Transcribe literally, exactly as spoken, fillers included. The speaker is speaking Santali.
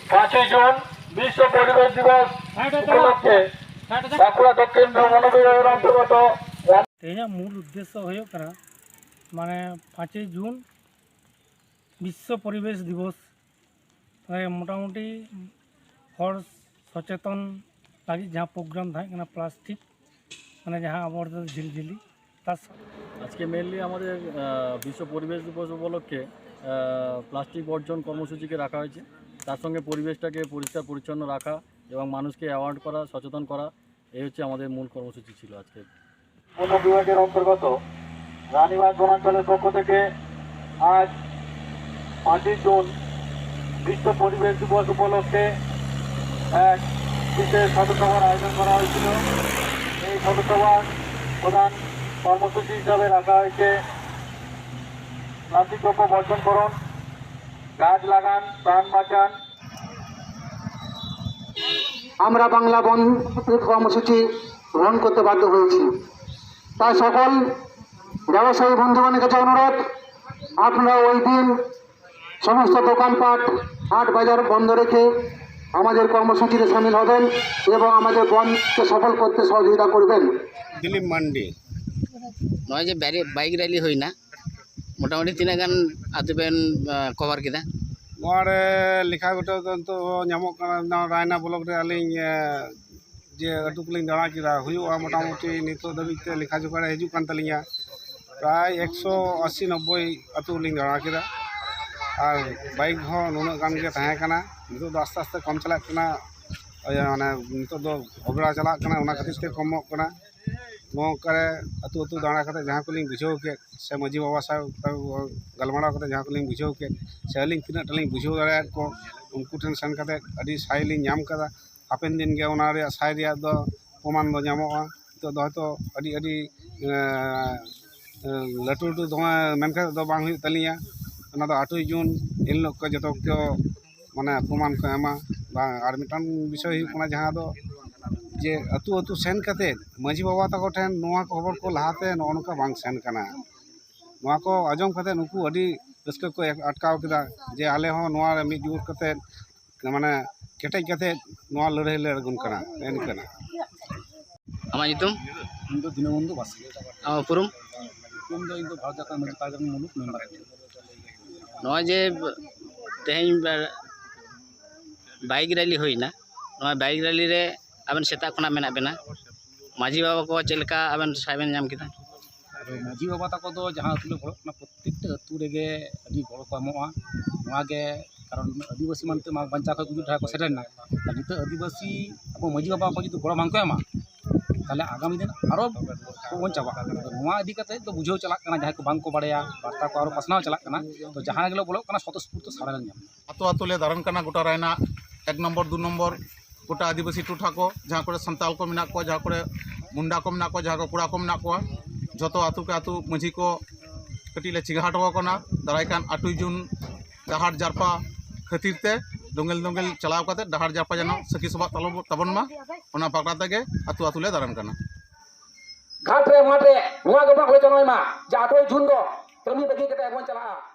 ᱯᱟᱸᱪᱮᱭ ᱡᱩᱱ ᱵᱤᱥᱥᱚ ᱯᱚᱨᱤᱵᱮᱥ ᱫᱤᱵᱚᱥ ᱩᱯᱚᱞᱚᱠᱠᱷᱮ ᱵᱟᱸᱠᱩᱲᱟ ᱫᱚᱠᱠᱷᱤᱱ ᱵᱚᱱᱚᱵᱤᱵᱷᱟᱜ ᱚᱱᱛᱚᱨᱜᱚᱛ ᱛᱮᱦᱮᱧᱟᱜ ᱢᱩᱞ ᱩᱫᱽᱫᱮᱥᱥᱚ ᱦᱩᱭᱩᱜ ᱠᱟᱱᱟ, ᱢᱟᱱᱮ, ᱯᱟᱸᱪᱮᱭ ᱡᱩᱱ ᱵᱤᱥᱥᱚ ᱯᱚᱨᱤᱵᱮᱥ ᱫᱤᱵᱚᱥ ᱨᱮ ᱢᱚᱴᱟᱢᱩᱴᱤ ᱦᱚᱲ ᱥᱚᱪᱮᱛᱚᱱ ᱞᱟᱹᱜᱤᱫ ᱡᱟᱦᱟᱸ ᱯᱨᱳᱜᱨᱟᱢ ᱛᱟᱦᱮᱸ ᱠᱟᱱᱟ, ᱯᱞᱟᱥᱴᱤᱠ, ᱢᱟᱱᱮ, ᱡᱟᱦᱟᱸ ᱟᱵᱚ ᱦᱚᱲ ᱛᱮᱫᱚ ᱡᱷᱤᱞᱡᱷᱤᱞᱤ, ᱛᱟᱨ ᱥᱟ- আজকে মেইনলি আমাদের আহ, বিশ্ব পরিবেশ দিবস উপলক্ষে প্লাস্টিক বর্জন কর্মসূচিকে রাখা হয়েছে। তার সঙ্গে পরিবেশটাকে পরিষ্কার পরিচ্ছন্ন রাখা এবং মানুষকে অ্যাওয়ার্ড করা, সচেতন করা, এই হচ্ছে আমাদের মূল কর্মসূচি ছিল আজকে। বন বিভাগের অন্তর্গত রানীবাঁধ বনাঞ্চলের পক্ষ থেকে আজ পাঁচই জুন বিশ্ব পরিবেশ দিবস উপলক্ষে এক বিশেষ পথসভার আয়োজন করা হয়েছিল। এই পথসভার প্রধান কর্মসূচি হিসাবে রাখা হয়েছে প্লাস্টিক দ্রব্য বর্জন করুন, গাছ লাগান, প্রাণ বাঁচান। আমরা বাংলা বন্ধ কর্মসূচি গ্রহণ করতে বাধ্য হয়েছি। তাই সকল ব্যবসায়ী বন্ধুগণের কাছে অনুরোধ, আপনারা ওই দিন সমস্ত দোকানপাট, হাট বাজার বন্ধ রেখে আমাদের কর্মসূচিতে সামিল হবেন এবং আমাদের বন্ধকে সফল করতে সহযোগিতা করবেন। দিলীপ মান্ডি। ᱱᱚᱜᱼᱚᱭ ᱡᱮ ᱵᱟᱭᱤᱠ ᱨᱮᱞᱤ ᱦᱩᱭᱱᱟ, ᱢᱚᱴᱟᱢᱩᱴᱤ ᱛᱤᱱᱟᱹᱜ ᱜᱟᱱ ᱟᱹᱛᱩ ᱵᱮᱱ ᱠᱚᱵᱷᱟᱨ ᱠᱮᱫᱟ? ᱱᱚᱣᱟ ᱨᱮ ᱞᱮᱠᱷᱟ ᱜᱚᱴᱟ ᱫᱚ ᱱᱤᱛᱚᱜ ᱧᱟᱢᱚᱜ ᱠᱟᱱᱟ, ᱱᱚᱣᱟ ᱨᱟᱭᱱᱟ ᱵᱞᱚᱠ ᱨᱮ ᱟᱹᱞᱤᱧ ᱡᱮ ᱟᱹᱛᱩ ᱠᱚᱞᱤᱧ ᱫᱟᱬᱟ ᱠᱮᱫᱟ, ᱦᱩᱭᱩᱜᱼᱟ ᱢᱚᱴᱟᱢᱩᱴᱤ ᱱᱤᱛᱚᱜ ᱫᱷᱟᱹᱵᱤᱡ ᱛᱮ ᱞᱮᱠᱷᱟ ᱡᱚᱠᱷᱟ ᱨᱮ ᱦᱤᱡᱩᱜ ᱠᱟᱱ ᱛᱟᱹᱞᱤᱧᱟ ᱯᱨᱟᱭ ᱮᱠᱥᱚ ᱟᱥᱤ ᱱᱚᱵᱵᱳᱭ ᱟᱹᱛᱩ ᱞᱤᱧ ᱫᱟᱬᱟ ᱠᱮᱫᱟ᱾ ᱟᱨ ᱵᱟᱭᱤᱠ ᱦᱚᱸ ᱱᱩᱱᱟᱹᱜ ᱜᱟᱱ ᱜᱮ ᱛᱟᱦᱮᱸ ᱠᱟᱱᱟ, ᱱᱤᱛᱚᱜ ᱫᱚ ᱟᱥᱛᱮ ᱟᱥᱛᱮ ᱠᱚᱢ ᱪᱟᱞᱟᱜ ᱠᱟᱱᱟ᱾ ᱤᱭᱟᱹ, ᱢᱟᱱᱮ ᱱᱤᱛᱚᱜ ᱫᱚ ᱚᱵᱮᱲᱟ ᱪᱟᱞᱟᱜ ᱠᱟᱱᱟ, ᱚᱱᱟ ᱠᱷᱟᱹᱛᱤᱨ ᱛᱮ ᱠᱚᱢᱚᱜ ᱠᱟᱱᱟ᱾ ᱱᱚᱝᱠᱟ ᱨᱮ ᱟᱹᱛᱩ ᱟᱹᱛᱩ ᱫᱟᱬᱟ ᱠᱟᱛᱮ ᱡᱟᱦᱟᱸ ᱠᱚᱞᱤᱧ ᱵᱩᱡᱷᱟᱹᱣ ᱠᱮᱫ, ᱥᱮ ᱢᱟᱹᱡᱷᱤ ᱵᱟᱵᱟ ᱥᱟᱶ ᱜᱟᱞᱢᱟᱨᱟᱣ ᱠᱟᱛᱮ ᱡᱟᱦᱟᱸ ᱠᱚᱞᱤᱧ ᱵᱩᱡᱷᱟᱹᱣ ᱠᱮᱫ, ᱥᱮ ᱟᱹᱞᱤᱧ ᱛᱤᱱᱟᱹᱜ ᱴᱟ ᱞᱤᱧ ᱵᱩᱡᱷᱟᱹᱣ ᱫᱟᱲᱮᱭᱟᱫ ᱠᱚ, ᱩᱱᱠᱩ ᱴᱷᱮᱱ ᱥᱮᱱ ᱠᱟᱛᱮ ᱟᱹᱰᱤ ᱥᱟᱭ ᱞᱤᱧ ᱧᱟᱢ ᱠᱟᱫᱟ᱾ ᱦᱟᱯᱮᱱ ᱫᱤᱱ ᱜᱮ ᱚᱱᱟ ᱨᱮᱭᱟᱜ ᱥᱟᱭ ᱨᱮᱭᱟᱜ ᱫᱚ ᱯᱨᱚᱢᱟᱱ ᱫᱚ ᱧᱟᱢᱚᱜᱼᱟ᱾ ᱱᱤᱛᱚᱜ ᱫᱚ ᱦᱚᱭᱛᱳ ᱟᱹᱰᱤ, ᱟᱹᱰᱤ, ᱮᱸ, ᱮᱸ, ᱞᱟᱹᱴᱩ ᱞᱟᱹᱴᱩ ᱫᱚᱢᱮ ᱢᱮᱱ ᱠᱟᱛᱮ ᱫᱚ ᱵᱟᱝ ᱦᱩᱭᱩᱜ ᱛᱟᱹᱞᱤᱧᱟ᱾ ᱚᱱᱟ ᱫᱚ ᱟᱴᱷᱨᱚᱭ ᱡᱩᱱ ᱮᱱ ᱦᱤᱞᱳᱜ ᱠᱚ ᱡᱚᱛᱚ ᱠᱚ, ᱢᱟᱱᱮ, ᱯᱨᱚᱢᱟᱱ ᱠᱚ ᱮᱢᱟ᱾ ᱵᱟᱝ, ᱟᱨ ᱢᱤᱫᱴᱟᱝ ᱵᱤᱥᱚᱭ ᱦᱩᱭᱩᱜ ᱠᱟᱱᱟ, ᱡᱟᱦᱟᱸ ᱫᱚ ᱡᱮ ᱟᱹᱛᱩ ᱟᱹᱛᱩ ᱥᱮᱱ ᱠᱟᱛᱮ ᱢᱟᱹᱡᱷᱤ ᱵᱟᱵᱟ ᱛᱟᱠᱚ ᱴᱷᱮᱱ ᱱᱚᱣᱟ ᱠᱚ ᱠᱷᱚᱵᱚᱨ ᱠᱚ ᱞᱟᱦᱟᱛᱮ ᱱᱚᱜᱼᱚ ᱱᱚᱝᱠᱟ ᱵᱟᱝ ᱥᱮᱱ ᱠᱟᱱᱟ᱾ ᱱᱚᱣᱟ ᱠᱚ ᱟᱸᱡᱚᱢ ᱠᱟᱛᱮ ᱩᱱᱠᱩ ᱟᱹᱰᱤ ᱨᱟᱹᱥᱠᱟᱹ ᱠᱚ ᱟᱴᱠᱟᱣ ᱠᱮᱫᱟ ᱡᱮ ᱟᱞᱮ ᱦᱚᱸ ᱱᱚᱣᱟ ᱨᱮ ᱢᱤᱫ ᱡᱩᱜᱩᱫ ᱠᱟᱛᱮ ᱢᱟᱱᱮ ᱠᱮᱴᱮᱡ ᱠᱟᱛᱮ ᱱᱚᱣᱟ ᱞᱟᱹᱲᱦᱟᱹᱭ ᱞᱮ ᱟᱬᱜᱚᱱ ᱠᱟᱱᱟ᱾ ᱮᱱ ᱠᱟᱱᱟ᱾ ᱟᱢᱟᱜ ᱧᱩᱛᱩᱢ? ᱤᱧ ᱫᱚ ᱫᱤᱱᱚᱵᱚᱱᱫᱷᱩ ᱵᱟᱥᱠᱮ᱾ ᱟᱢᱟᱜ ᱩᱯᱨᱩᱢ? ᱩᱯᱨᱩᱢ ᱫᱚ ᱤᱧ ᱫᱚ ᱵᱷᱟᱨᱚᱛ ᱡᱟᱠᱟᱛ ᱢᱟᱹᱡᱷᱤ ᱯᱟᱨᱜᱟᱱᱟ ᱢᱩᱞᱩᱠ ᱢᱮᱢᱵᱟᱨ᱾ ᱱᱚᱜᱼᱚᱭ ᱡᱮ ᱛᱮᱦᱮᱧ ᱵᱟᱭᱤᱠ ᱨᱮᱞᱤ ᱦᱩᱭᱱᱟ, ᱱᱚᱣᱟ ᱵᱟᱭᱤᱠ ᱨᱮᱞᱤ ᱨᱮ ᱟᱵᱮᱱ ᱥᱮᱛᱟᱜ ᱠᱷᱚᱱᱟᱜ ᱢᱮᱱᱟᱜ ᱵᱮᱱᱟ, ᱢᱟᱹᱡᱷᱤ ᱵᱟᱵᱟ ᱠᱚ ᱪᱮᱫ ᱞᱮᱠᱟ ᱟᱵᱮᱱ ᱥᱟᱭ ᱵᱮᱱ ᱧᱟᱢ ᱠᱮᱫᱟ? ᱟᱫᱚ ᱢᱟᱹᱡᱷᱤ ᱵᱟᱵᱟ ᱛᱟᱠᱚ ᱫᱚ ᱡᱟᱦᱟᱸ ᱟᱹᱛᱩ ᱞᱮ ᱵᱚᱞᱚᱜ ᱠᱟᱱᱟ, ᱯᱨᱚᱛᱛᱮᱠᱴᱟ ᱟᱹᱛᱩ ᱨᱮᱜᱮ ᱟᱹᱰᱤ ᱜᱚᱲᱚ ᱠᱚ ᱮᱢᱚᱜᱼᱟ᱾ ᱱᱚᱣᱟ ᱜᱮ ᱠᱟᱨᱚᱱ, ᱟᱹᱫᱤᱵᱟᱹᱥᱤ ᱢᱟᱱᱛᱮ ᱢᱟ ᱵᱟᱧᱪᱟᱣ ᱠᱷᱚᱱ ᱜᱩᱡᱩᱜ ᱰᱟᱦᱟᱨ ᱠᱚ ᱥᱮᱴᱮᱨ ᱮᱱᱟ᱾ ᱟᱨ ᱱᱤᱛᱚᱜ ᱟᱹᱫᱤᱵᱟᱹᱥᱤ ᱟᱵᱚ ᱢᱟᱹᱡᱷᱤ ᱵᱟᱵᱟ ᱠᱚ ᱡᱩᱫᱤ ᱜᱚᱲᱚ ᱵᱟᱝ ᱠᱚ ᱮᱢᱟ, ᱛᱟᱦᱚᱞᱮ ᱟᱜᱟᱢ ᱫᱤᱱ ᱟᱨᱚ ᱵᱚᱱ ᱪᱟᱵᱟᱜᱼᱟ᱾ ᱟᱫᱚ ᱱᱚᱣᱟ ᱤᱫᱤ ᱠᱟᱛᱮ ᱫᱚ ᱵᱩᱡᱷᱟᱹᱣ ᱪᱟᱞᱟᱜ ᱠᱟᱱᱟ, ᱡᱟᱦᱟᱸᱭ ᱠᱚ ᱵᱟᱝ ᱠᱚ ᱵᱟᱲᱟᱭᱟ, ᱵᱟᱨᱛᱟ ᱠᱚ ᱟᱨᱚ ᱯᱟᱥᱱᱟᱣ ᱪᱟᱞᱟᱜ ᱠᱟᱱᱟ᱾ ᱛᱚ ᱡᱟᱦᱟᱸ ᱨᱮᱜᱮ ᱞᱮ ᱵᱚᱞᱚᱜ ᱠᱟᱱᱟ, ᱥᱚᱛᱚᱥᱯᱷᱩᱨᱛᱚ ᱥᱟᱲᱟ ᱞᱮ ᱧᱟᱢᱟ᱾ ᱟᱛᱳ ᱟᱛᱳ ᱞᱮ ᱫᱟᱬᱟᱱ ᱠᱟᱱᱟ, ᱜᱚᱴᱟ ᱨᱟᱭᱱᱟ ᱮᱠ ᱱᱚᱢᱵᱚᱨ, ᱫᱩ ᱱᱚᱢᱵᱚᱨ, ᱜᱚᱴᱟ ᱟᱹᱫᱤᱵᱟᱹᱥᱤ ᱴᱚᱴᱷᱟ ᱠᱚ, ᱡᱟᱦᱟᱸ ᱠᱚᱨᱮ ᱥᱟᱱᱛᱟᱲ ᱠᱚ ᱢᱮᱱᱟᱜ ᱠᱚᱣᱟ, ᱡᱟᱦᱟᱸ ᱠᱚᱨᱮ ᱢᱩᱱᱰᱟ ᱠᱚ ᱢᱮᱱᱟᱜ ᱠᱚᱣᱟ, ᱡᱟᱦᱟᱸ ᱠᱚ ᱠᱚᱲᱟ ᱠᱚ ᱢᱮᱱᱟᱜ ᱠᱚᱣᱟ, ᱡᱷᱚᱛᱚ ᱟᱛᱳ ᱠᱮ ᱟᱛᱳ ᱢᱟᱹᱡᱷᱤ ᱠᱚ ᱠᱟᱹᱴᱤᱡ ᱞᱮ ᱪᱤᱱᱦᱟᱹ ᱦᱚᱴᱚ ᱟᱠᱚ ᱠᱟᱱᱟ᱾ ᱫᱟᱨᱟᱭ ᱠᱟᱱ ᱟᱴᱷᱨᱚᱭ ᱡᱩᱱ ᱰᱟᱦᱟᱨ ᱡᱟᱨᱯᱟ ᱠᱷᱟᱹᱛᱤᱨ ᱛᱮ ᱫᱳᱸᱜᱮᱞ ᱫᱳᱸᱜᱮᱞ ᱪᱟᱞᱟᱣ ᱠᱟᱛᱮ ᱰᱟᱦᱟᱨ ᱡᱟᱨᱯᱟ ᱡᱮᱱᱚ ᱥᱟᱹᱠᱷᱤ ᱥᱚᱵᱷᱟᱜ ᱛᱟᱞᱚ-, ᱛᱟᱵᱚᱱ ᱢᱟ, ᱚᱱᱟ ᱵᱟᱠᱷᱨᱟ ᱛᱮᱜᱮ ᱟᱛᱳ ᱟᱛᱳ ᱞᱮ ᱫᱟᱬᱟᱱ ᱠᱟᱱᱟ᱾ ᱜᱷᱟᱴ ᱨᱮ ᱢᱟᱴᱷ ᱨᱮ ᱱᱚᱣᱟ ᱜᱮ ᱵᱚᱱ ᱟᱞᱳᱪᱚᱱᱟᱭ ᱢᱟ ᱡᱮ ᱟᱴᱷᱨᱚᱭ ᱡᱩᱱ ᱫᱚ ᱠᱟᱹᱢᱤ ᱵᱟᱹᱜᱤ ᱠᱟᱛᱮ ᱵᱚᱱ ᱪᱟᱞᱟᱜᱼᱟ᱾